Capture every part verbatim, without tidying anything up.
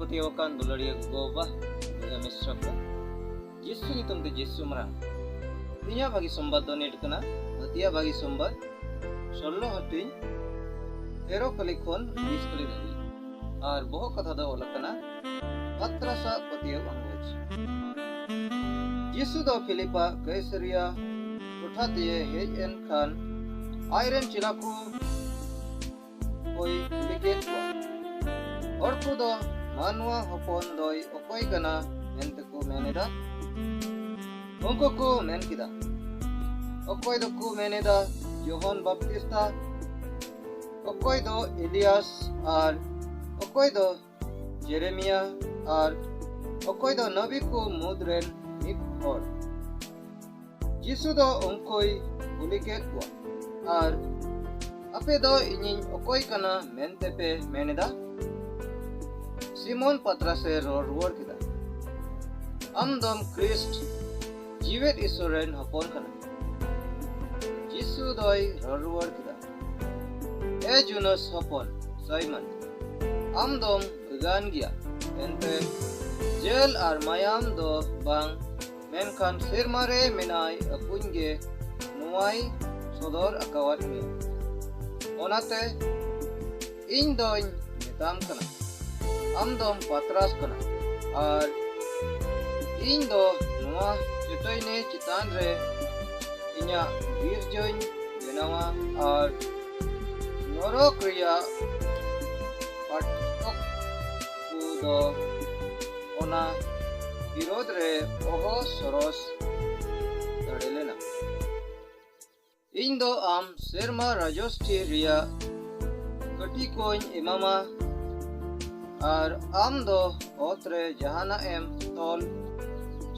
ᱯᱟᱹᱛᱭᱟᱹᱣ ᱟᱠᱟᱱ ᱫᱩᱞᱟᱹᱲᱤᱭᱟᱹ ᱜᱚᱜᱚ ᱵᱟᱵᱟ, ᱵᱚᱭᱦᱟ ᱢᱤᱥᱨᱟ ᱠᱚ, ᱡᱤᱥᱩ ᱧᱩᱛᱩᱢ ᱛᱮ ᱡᱤᱥᱩ ᱢᱟᱨᱟᱝ᱾ ᱛᱮᱦᱮᱧᱟᱜ ᱵᱷᱟᱹᱜᱤ ᱥᱚᱢᱵᱟᱫ ᱫᱚ ᱱᱤᱭᱟᱹ ᱠᱟᱱᱟ, ᱦᱟᱹᱛᱤᱭᱟᱜ ᱵᱷᱟᱹᱜᱤ ᱥᱚᱢᱵᱟᱫ, ᱥᱳᱞᱞᱳ ᱦᱟᱹᱴᱤᱧ, ᱛᱮᱨᱚ ᱠᱟᱹᱞᱤ ᱠᱷᱚᱱ ᱵᱤᱥ ᱠᱟᱹᱞᱤ ᱫᱷᱟᱹᱵᱤᱡ᱾ ᱟᱨ ᱵᱚᱦᱚᱜ ᱠᱟᱛᱷᱟ ᱫᱚ ᱚᱞ ᱟᱠᱟᱱᱟ, ᱯᱟᱛᱨᱟᱥᱟᱜ ᱯᱟᱹᱛᱭᱟᱹᱣ ᱟᱸᱜᱚᱪ᱾ ᱡᱤᱥᱩ ᱫᱚ ᱯᱷᱤᱞᱤᱯᱟᱜ ᱠᱟᱹᱭᱥᱟᱹᱨᱤᱭᱟ ᱴᱚᱴᱷᱟ ᱛᱮᱭᱮ ᱦᱮᱡ ᱮᱱ ᱠᱷᱟᱱ, ᱟᱡᱨᱮᱱ ᱪᱮᱞᱟ ᱠᱚ ᱠᱚᱭ ᱠᱩᱞᱤ ᱠᱮᱫ ᱠᱚᱣᱟ, "ᱦᱚᱲ ᱠᱚᱫᱚ ᱢᱟᱱᱣᱟ ᱦᱚᱯᱚᱱ ᱫᱚᱭ ᱚᱠᱚᱭ ᱠᱟᱱᱟ ᱢᱮᱱᱛᱮ ᱠᱚ ᱢᱮᱱ ᱮᱫᱟ?" ᱩᱱᱠᱩ ᱠᱚ ᱢᱮᱱ ᱠᱮᱫᱟ, "ᱚᱠᱚᱭ ᱫᱚᱠᱚ ᱢᱮᱱ ᱮᱫᱟ ᱡᱚᱦᱚᱱ ᱵᱟᱯᱛᱤᱥᱛᱟ, ᱚᱠᱚᱭ ᱫᱚ ᱮᱞᱤᱭᱟᱥ, ᱟᱨ ᱚᱠᱚᱭ ᱫᱚ ᱡᱮᱨᱮᱢᱤᱭᱟ, ᱟᱨ ᱚᱠᱚᱭ ᱫᱚ ᱱᱚᱵᱤ ᱠᱚ ᱢᱩᱫᱽ ᱨᱮᱱ ᱢᱤᱫ ᱦᱚᱲ᱾" ᱡᱤᱥᱩ ᱫᱚ ᱩᱱᱠᱩᱭ ᱠᱩᱞᱤ ᱠᱮᱫ ᱠᱚᱣᱟ, "ᱟᱨ ᱟᱯᱮ ᱫᱚ ᱤᱧᱤᱧ ᱚᱠᱚᱭ ᱠᱟᱱᱟ ᱢᱮᱱᱛᱮ ᱯᱮ ᱢᱮᱱ ᱮᱫᱟ?" ᱥᱤᱢᱳᱱ ᱯᱟᱛᱨᱟᱥ ᱮ ᱨᱚᱲ ᱨᱩᱣᱟᱹᱲ ᱠᱮᱫᱟ, "ᱟᱢ ᱫᱚᱢ ᱠᱨᱤᱥᱴ, ᱡᱤᱣᱮᱫ ᱤᱥᱚᱨ ᱨᱮᱱ ᱦᱚᱯᱚᱱ ᱠᱟᱱᱟ᱾" ᱡᱤᱥᱩ ᱫᱚᱭ ᱨᱚᱲ ᱨᱩᱣᱟᱹᱲ ᱠᱮᱫᱟ, "ᱮ ᱡᱩᱱᱚᱥ ᱦᱚᱯᱚᱱ ᱥᱟᱭᱢᱚᱱ, ᱟᱢ ᱫᱚᱢ ᱜᱟᱱ ᱜᱮᱭᱟ, ᱮᱱᱛᱮ ᱡᱮᱞ ᱟᱨ ᱢᱟᱭᱟᱢ ᱫᱚ ᱵᱟᱝ, ᱢᱮᱱᱠᱷᱟᱱ ᱥᱮᱨᱢᱟ ᱨᱮ ᱢᱮᱱᱟᱭ ᱟᱹᱯᱩᱧ ᱜᱮ ᱱᱚᱣᱟᱭ ᱥᱚᱫᱚᱨ ᱟᱠᱟᱣᱟᱫ ᱢᱮᱭᱟ᱾ ᱚᱱᱟᱛᱮ ᱤᱧ ᱫᱚᱧ ᱢᱮᱛᱟᱢ ᱠᱟᱱᱟ, ᱟᱢ ᱫᱚᱢ ᱯᱟᱛᱨᱟᱥ ᱠᱟᱱᱟ, ᱟᱨ ᱤᱧ ᱫᱚ ᱱᱚᱣᱟ ᱪᱟᱹᱴᱟᱹᱭᱱᱤ ᱪᱮᱛᱟᱱ ᱨᱮ ᱤᱧᱟᱹᱜ ᱜᱤᱨᱡᱟᱹᱧ ᱵᱮᱱᱟᱣᱟ, ᱟᱨ ᱱᱚᱨᱚᱠ ᱨᱮᱭᱟᱜ ᱯᱷᱟᱴᱚᱠ ᱠᱚ ᱫᱚ ᱚᱱᱟ ᱵᱤᱨᱳᱫᱷ ᱨᱮ ᱚᱦᱚ ᱥᱚᱨᱚᱥ ᱫᱟᱲᱮ ᱞᱮᱱᱟ᱾ ᱤᱧ ᱫᱚ ᱟᱢ ᱥᱮᱨᱢᱟ ᱨᱟᱡᱚᱥᱴᱷᱤ ᱨᱮᱭᱟᱜ ᱠᱟᱹᱴᱤ ᱠᱚᱧ ᱮᱢᱟᱢᱟ, ᱟᱨ ᱟᱢ ᱫᱚ ᱚᱛ ᱨᱮ ᱡᱟᱦᱟᱱᱟᱜ ᱮᱢ ᱛᱚᱞ,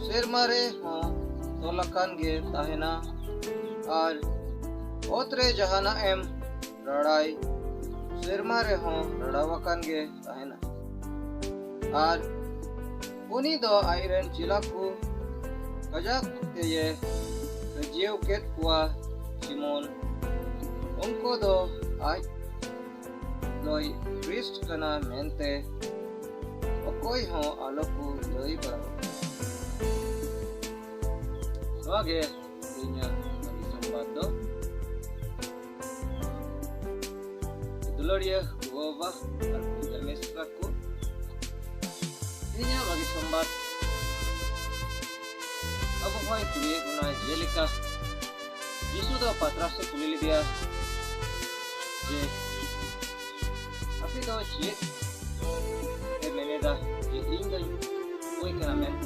ᱥᱮᱨᱢᱟ ᱨᱮ ᱦᱚᱸ ᱛᱚᱞ ᱟᱠᱟᱱ ᱜᱮ ᱛᱟᱦᱮᱱᱟ, ᱟᱨ ᱚᱛ ᱨᱮ ᱡᱟᱦᱟᱱᱟᱜ ᱮᱢ ᱨᱟᱲᱟᱭ, ᱥᱮᱨᱢᱟ ᱨᱮ ᱦᱚᱸ ᱨᱟᱲᱟᱣ ᱟᱠᱟᱱ ᱜᱮ ᱛᱟᱦᱮᱱᱟ᱾ ᱟᱨ ᱩᱱᱤ ᱫᱚ ᱟᱡᱨᱮᱱ ᱪᱮᱞᱟ ᱠᱚ ᱠᱟᱡᱟᱠ ᱛᱮᱭᱮ ᱨᱟᱹᱡᱤᱭᱟᱹᱣ ᱠᱮᱫ ᱠᱚᱣᱟ, ᱡᱮᱢᱚᱱ ᱩᱱᱠᱩ ᱫᱚ ᱟᱡ ᱫᱚᱭ ᱠᱨᱤᱥᱴ ᱠᱟᱱᱟ ᱢᱮᱱᱛᱮ ᱚᱠᱚᱭ ᱦᱚᱸ ᱟᱞᱚ ᱠᱚ ᱞᱟᱹᱭ ᱵᱟᱲᱟ ᱟᱠᱚᱣᱟ᱾ ᱱᱚᱣᱟ ᱜᱮ ᱛᱮᱦᱮᱧᱟᱜ ᱵᱷᱟᱹᱜᱤ ᱥᱚᱢᱵᱟᱫ ᱫᱚ᱾ ᱫᱩᱞᱟᱹᱲᱤᱭᱟᱹ ᱜᱚ ᱵᱟᱵᱟ ᱟᱨ ᱵᱚᱭᱦᱟ ᱢᱤᱥᱨᱟ ᱠᱚ, ᱛᱮᱦᱮᱧᱟᱜ ᱵᱷᱟᱹᱜᱤ ᱥᱚᱢᱵᱟᱫ ᱟᱵᱚ ᱦᱚᱸᱭ ᱠᱩᱞᱤᱭᱮᱫ ᱵᱚᱱᱟ, ᱡᱮᱞᱮᱠᱟ ᱡᱤᱥᱩ ᱫᱚ ᱯᱟᱛᱨᱟᱥ ᱮ ᱠᱩᱞᱤ ᱞᱮᱫᱮᱭᱟ ᱡᱮ, "ᱟᱯᱮ ᱫᱚ ᱪᱮᱫ ᱯᱮ ᱢᱮᱱᱮᱫᱟ ᱡᱮ ᱤᱧ ᱫᱚᱧ ᱚᱠᱚᱭ ᱠᱟᱱᱟ ᱢᱮᱱᱛᱮ?"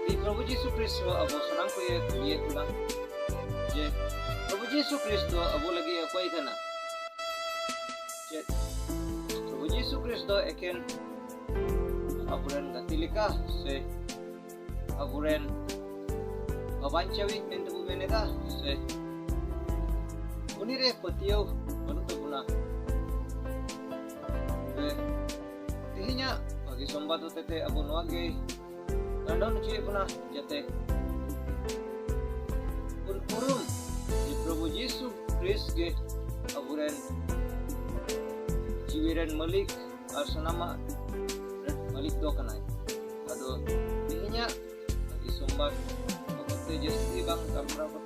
ᱛᱮᱦᱮᱧ ᱯᱨᱚᱵᱷᱩ ᱡᱤᱥᱩ ᱠᱷᱨᱤᱥᱴ ᱟᱵᱚ ᱥᱟᱱᱟᱢ ᱠᱚᱭᱮ ᱠᱩᱞᱤᱭᱮᱫ ᱵᱚᱱᱟ ᱡᱮ ᱯᱨᱚᱵᱷᱩ ᱡᱤᱥᱩ ᱠᱷᱨᱤᱥᱴ ᱟᱵᱚ ᱞᱟᱹᱜᱤᱫ ᱚᱠᱚᱭ ᱠᱟᱱᱟ? ᱪᱮᱫ ᱯᱨᱚᱵᱷᱩ ᱡᱤᱥᱩ ᱠᱷᱨᱤᱥᱴ ᱫᱚ ᱮᱠᱮᱱ ᱟᱵᱚᱨᱮᱱ ᱜᱟᱛᱮ ᱞᱮᱠᱟ ᱥᱮ ᱟᱵᱚᱨᱮᱱ ᱵᱟᱵᱟᱧᱪᱟᱣᱤᱡ ᱢᱮᱱᱛᱮ ᱵᱚ ᱢᱮᱱᱮᱫᱟ ᱥᱮ ᱩᱱᱤ ᱨᱮ ᱯᱟᱹᱛᱭᱟᱹᱣ ᱵᱟᱹᱱᱩᱜ ᱛᱟᱵᱚᱱᱟ? ᱛᱚᱵᱮ ᱛᱮᱦᱮᱧᱟᱜ ᱵᱷᱟᱹᱜᱤ ᱥᱚᱢᱵᱟᱫ ᱦᱚᱛᱮᱛᱮ ᱟᱵᱚ ᱱᱚᱣᱟ ᱜᱮ ᱠᱷᱟᱸᱰᱚᱱ ᱦᱚᱪᱚᱭᱮᱫ ᱵᱚᱱᱟ, ᱡᱟᱛᱮ ᱵᱚᱱ ᱩᱨᱩᱢ ᱡᱮ ᱯᱨᱚᱵᱷᱩ ᱡᱤᱥᱩ ᱠᱷᱨᱤᱥᱴ ᱜᱮ ᱟᱵᱚᱨᱮᱱ ᱡᱤᱣᱤ ᱨᱮᱱ ᱢᱟᱹᱞᱤᱠ ᱟᱨ ᱥᱟᱱᱟᱢᱟᱜ ᱨᱮᱱ ᱢᱟᱹᱞᱤᱠ ᱫᱚ ᱠᱟᱱᱟᱭ᱾ ᱟᱫᱚ ᱛᱮᱦᱮᱧᱟᱜ ᱵᱷᱟᱹᱜᱤ ᱥᱚᱢᱵᱟᱫ ᱵᱟᱵᱚᱫ ᱛᱮ ᱡᱟᱹᱥᱛᱤ ᱵᱟᱝ ᱜᱟᱞᱢᱟᱨᱟᱣ